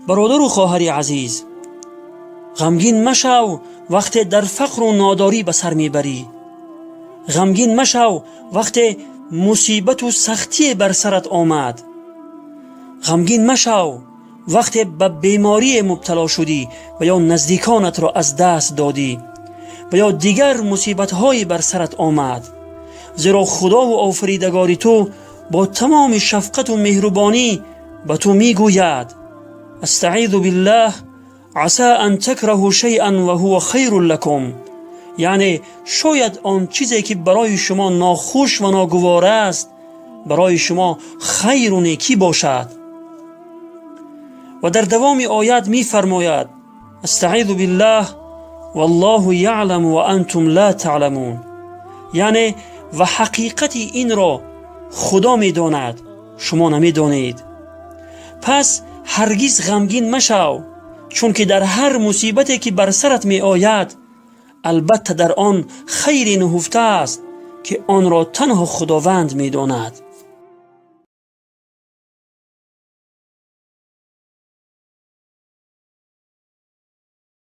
Бародару хоҳари азиз, ғамгин машав, вақте дар фақру нодорӣ ба сар мебарӣ. Ғамгин машав, вақте мусибату сахтие бар сарат омад. Ғамгин машав, вақте ба беморие мубтало шудӣ ва ё наздиконатро аз даст додӣ ва ё дигар мусибатҳое бар сарат омад, зеро Худову Офаридагори ту бо тамоми шафқату меҳрубонӣ ба ту мегӯяд: أستعيذ بالله، عسى أن تكرهوا شيئا وهو خير لكم. Яъне шояд он чизе, ки барои шумо нохуш ва ногувор аст, барои шумо хайру некӣ бошад. Ва дар давоми оят мефармояд: أستعيذ بالله، والله يعلم وأنتم لا تعلمون. Яъне ва ҳақиқати инро Худо медонад, шумо намедонед. Пас ҳаргиз ғамгин машав, чунки дар ҳар мусибате, ки бар сарат меояд, албатта дар он хайре нуҳуфта аст, ки онро танҳо Худованд медонад.